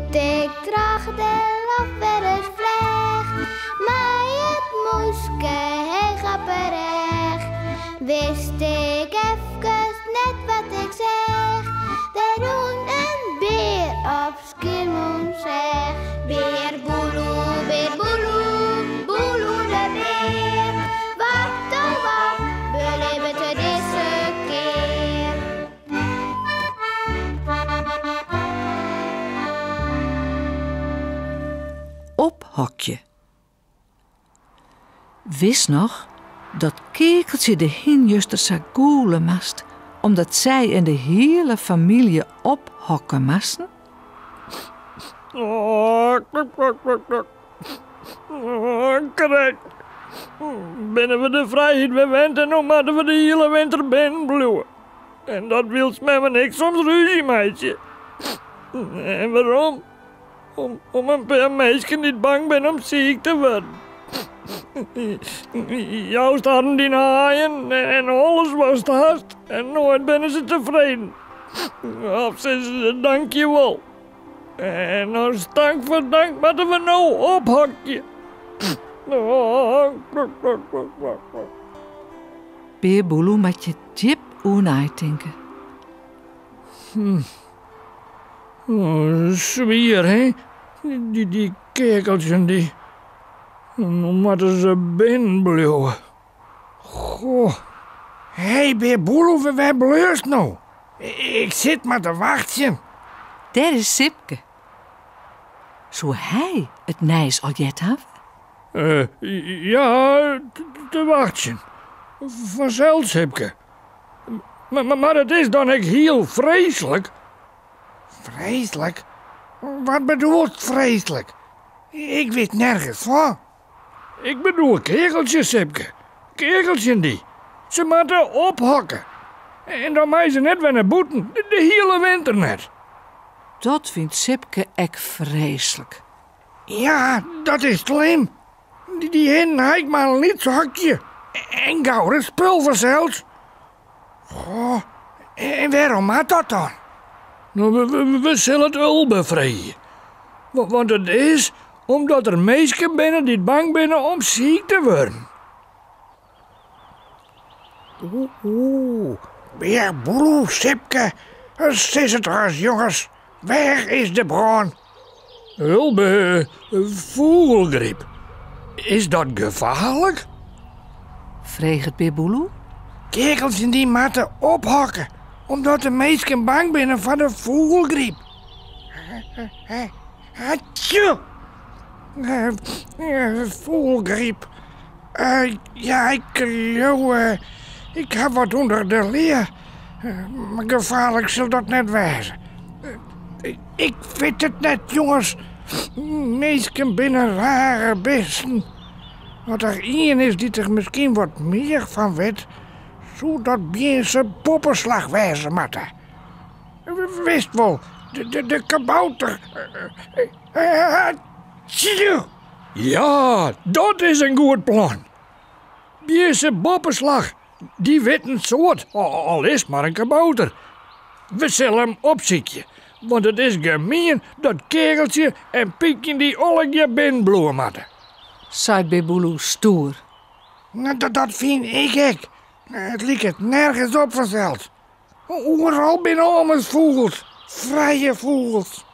Doe't ik troch de loft wer ris fleach, mei it mûske heech op 'e rêch, wist ik efkes net wat ik seach. Der rûn in bear op Skiermûntseach. Bear Boeloe, bear Boeloe, Boeloe de bear. Wat oh wat belibbet er dizze kear? Ophokje. Witst noch dat Keakeltsje de hin juster sa gûle moast omdat sy en de hiele famylje ophokke moasten? Krekt. Binne we de frijheid wer wend en no moatte we de hiele winter binnen bliuwe. En dat wylst mem en ik soms rúzje meitsje. En wêrom? Om in pear minsken dy't bang binne om siik te wurden. Joust harren dyn aaien en alles watst hast en noait binne se tefreden. Of sizze se dankjewol. En as tank foar dank moatte we no ophokje. Bear Boeloe moat hjir djip oer neitinke. Oh, swier, hè? Dy keakeltsjen, dy. No moatte se binnen bliuwe. Goh. Hé, Bear Boeloe, wêr bliuwst no? Ik sit mar te wachtsjen. Dêr is Sipke. Soe hy it nijs al heard hawwe? Ja, te wachtsjen. Fansels, Sipke. Mar it is dan ek hiel freeslik. Freeslik? Wat bedoelst freeslik? Ik wit nergens fan. Ik bedoel keakeltsjes, Sipke. Keakeltsjen dy. Se moatte ophokke. En dan meie se net wer nei bûten, de hiele winter net. Dat fynt Sipke ek freeslik. Ja, dat is slim. Dy hinnen ha ek mar in lyts hokje. En gauris spul fansels. Goh, en wêrom moat dat dan? No, we sille it Ulbe freegje. Want it is omdat der minsken binne dy't bang binne om siik te wurden. Oeh, Bear Boeloe, Sipke, sis it ris jonges, wêr is de brân? Ulbe, fûgelgryp, is dat gefaarlik? Freget Bear Boeloe. Keakeltsjen dy moatte ophokke, omdat de minsken bang binne foar de fûgelgryp. Hatsjoe! Fûgelgryp. Ja, ik leau, ik ha wat ûnder de lea. Mar gefaarlik sil dat net wêze. Ik wit it net, jonges. Minsken binne rare bisten. As der ien is dy't der miskien wat mear fan wit, soe dat Bjinse Boppeslach wêze moatte. Witst wol, de kabouter. Hatsjoe! Ja, dat is in goed plan. Bjinse Boppeslach, dy wit in soad, al is it mar in kabouter. We sille him opsykje, want it is gemien dat Keakeltsje en Pykje dy allegear binnen bliuwe moatte. Seit Bear Boeloe stoer. Dat fyn ik ek. It liket nergens op fansels. Oeral binne ommers fûgels, frije fûgels.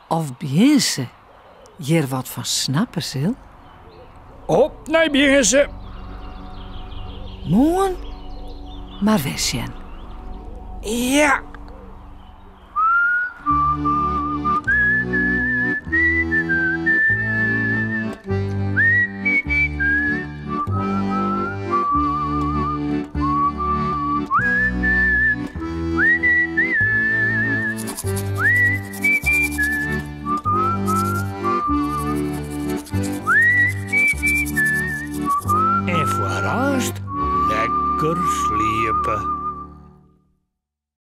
Of Bjinse hjir wat fan snappe sil? Op nei Bjinse! Moarn mar wer sjen. Ja! En foar aanst lekker.